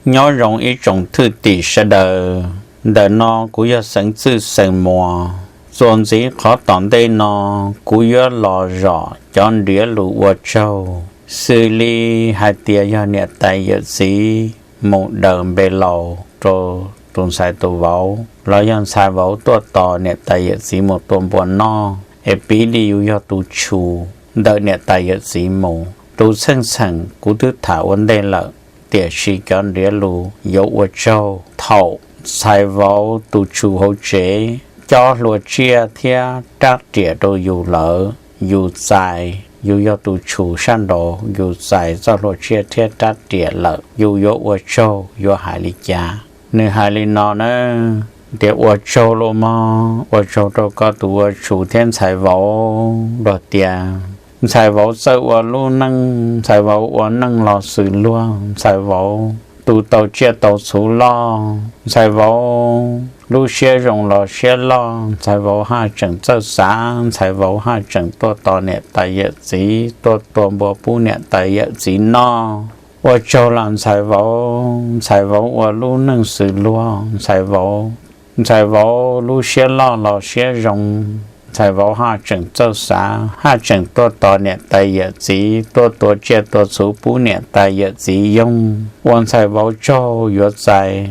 Nyob zoo ib tsoom thwj tim sawv daws, ntawm no kuv yog Xeev Txwj Xeev Muas. Txuas ntxiv qhov tom ntej no, kuv yuav los zom cov ntiav lus ua tsaug, xws li hais tias yog niam tais yawm txiv mus daws npe laus rau tus ntxhais tus vauv, los yog ntxhais vauv tuaj tos niam tais yawm txiv mus tua npua noj, es piv li yus yog tus tshus ntawm niam tais yawm txiv mus. Tus txheej txheem kuv twb tham ua ntej lawm, tiam sis cov ntiav lus yuav ua tsaug thaum ntxhais vauv tus tshus hauv tsev cob hlua tsiaj thiab rab riam rau yus lawm, yus txais, yus yog tus tshus sab nraud, yus txais txoj hlua tsiaj thiab rab riam lawm, yus yuav ua tsaug yuav hais li cas? Nws hais li no na, tias ua tsaug los mog, ua tsaug rau koj tus ua tshus thiab ntxhais vauv, los tias ntxhais vauv txawj ua lub neej, ntxhais vauv ua neej los xws luag, ntxhais vauv tu tau tsiaj tau txhuv loj, ntxhais vauv lub siab zoo los siab loj, ntxhais vauv haj tseem txawj xav, ntxhais vauv haj tseem tuaj tos niam tais yawm txiv, tuaj tua npua pub niam tais yawm txiv noj. Ua tsaug los ntxhais vauv, ntxhais vauv ua lub neej xws luag, ntxhais vauv, ntxhais vauv lub siab loj los siab zoo, ntxhais vauv haj tseem txawj xav, haj tseem tuaj tos niam tais yawm txiv, tuaj tua tsiaj tua txhuv pub niam tais yawm txiv yoog. Ua ntxhais vauv tsaug yuav txais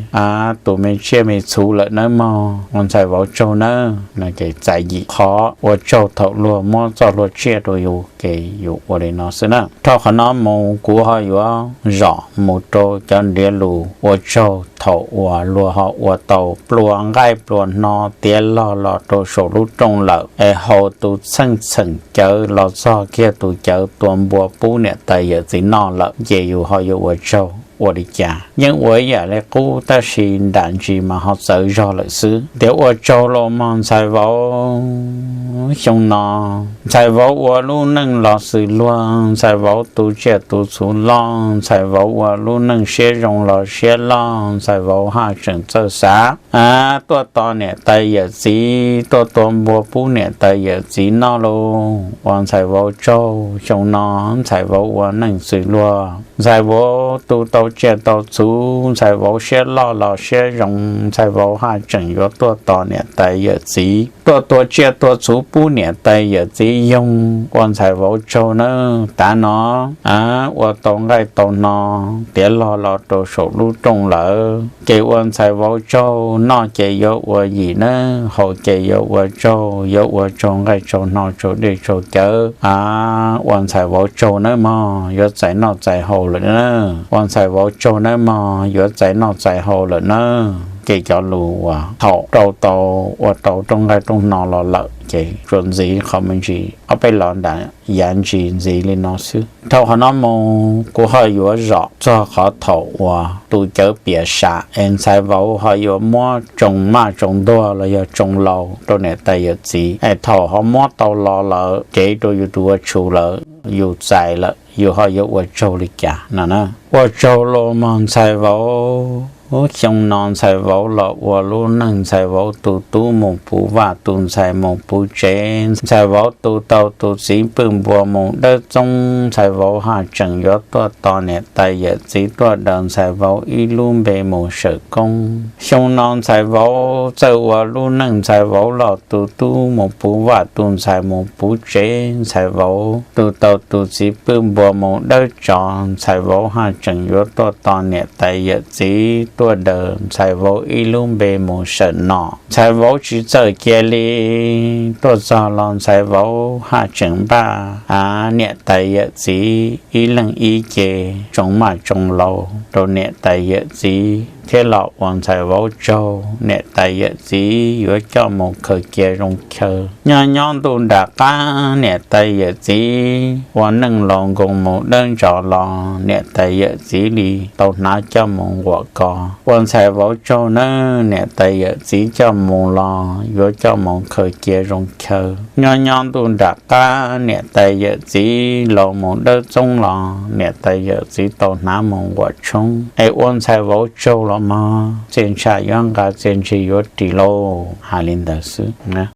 tus me tsiaj me txhuv lawm nawb mog, ua ntxhais vauv tsaug nawb. No ces txais yim qhov ua tsaug thaum luag muab txoj hlua tsiaj rau yus, ces yus ua li no xwb na. Dhau qhov no mus kuv ho yuav zom mus rau cov ntiav lus ua tsaug thaum uas luag ho ua tau pluas nqaij pluas hno tiav log los rau saum lub rooj lawm, es haus tus txheej txheem cawv los txog kiag tus cawv tua npua pub niam tais yawm txiv noj lawm, ces yus ho yuav ua tsaug ua li cas? Yeej ua ib yam li qub tab sis nram ntsis mas ho txawv zog lawm xwb. Tias ua tsaug los mog ntxhais vauv, xyoo no ntxhais vauv ua lub neej los xws luag, ntxhais vauv tu tsiaj tu txhuv loj, ntxhais vauv ua lub neej siab zoo los siab loj, ntxhais vauv haj tseem txawj xav, tuaj tos niam tais yawm txiv, tuaj tua npua pub niam tais yawm txiv noj lauj. Ua ntxhais vauv tsaug, xyoo no ntxhais vauv ua neej xws luag, ntxhais vauv tu tau tsiaj tau txhuv, ntxhais vauv siab loj los siab zoo, ntxhais vauv haj tseem yuav tuaj tos niam tais yawm txiv, tuaj tua tsiaj tua txhuv pub niam tais yawm txiv yoog. Ua ntxhais vauv tsaug nawb. Tav no ua tau nqaij tau hno tiav log los rau saum lub rooj lawm, ces ua ntxhais vauv tsaug, noj ces yuav ua yim nawb, haus ces yuav ua tsaug, yuav ua tsaug nqaij tsaug hno tsaug dej tsaug cawv. Ua ntxhais vauv tsaug nawb mog, yuav txais noj txais haus lawm na. Ua ntxhais vauv tsaug nawb mog, yuav txais noj txais haus lawm na. Ces cov lus uas thaum rau tau ua tau rooj nqaij rooj hno los lawm ces tsuas ntxiv qhov me ntsis ob peb lo nram yav ntsis ntxiv li no xwb. Dhau qhov no mus kuv ho yuav zom txog qhov thaum uas tus cawv piam sam es ntxhais vauv ho yuav muab tsoo maj tsoo ntuag los yog tsoo laus rau niam tais yawm txiv, es thaum ho muab tau los lawm cev rau yus tus ua tshus lawm, yus txais lawm, yus ho yuav ua tsaug li cas no na. Ua tsaug los mog ntxhais vauv, xyoo no ntxhais vauv los ua lub neej, ntxhais vauv tu tub mus puv vaj, tu ntxhais mus puv tsev, ntxhais vauv tu tau tus txiv pwj npua mus dawb txoob, ntxhais vauv haj tseem yuav tuaj tos niam tais yawm txiv tuaj daws ntxhais vauv ib lub npe mus sawm koob. Xyoo no ntxhais vauv txawj ua lub neej, ntxhais vauv los tu tub mus puv vaj, tu ntxhais mus puv tsev, ntxhais vauv tu tau tus txiv pwj npua mus dawb tsov, ntxhais vauv haj tseem yuav tuaj tos niam tais yawm txiv tuaj daws ntxhais vauv ib lub npe mus sawm nom. Ntxhais vauv tsis txawj cia li, tuaj txog los ntxhais vauv haj tseem npaj niam tais yawm txiv ib leeg ib ce, tsoo maj tsoo laus rau niam tais yawm txiv thiab los ua ntxhais vauv tsaug, niam tais yawm txiv yuav coj mus khaws cia zoo chaw. Nyob nyob ntuj nram qab niam tais yawm txiv ua neej laus nkoos mus dawb ntsos los niam tais yawm txiv li tau hnav coj mus nquam kos. Ua ntxhais vauv tsaug nawb, niam tais yawm txiv coj mus los yuav coj mus khaws cia zoo chaw. Nyob nyob ntuj nram qab niam tais yawm txiv laus mus dawb txoob los niam tais yawm txiv tau hnav mus nquam tshoob. Es ua ntxhais vauv tsaug los mog, txiaj ntsha yuav nqa txiaj ntsig yuav ris lauj. Hais li ntawd xwb.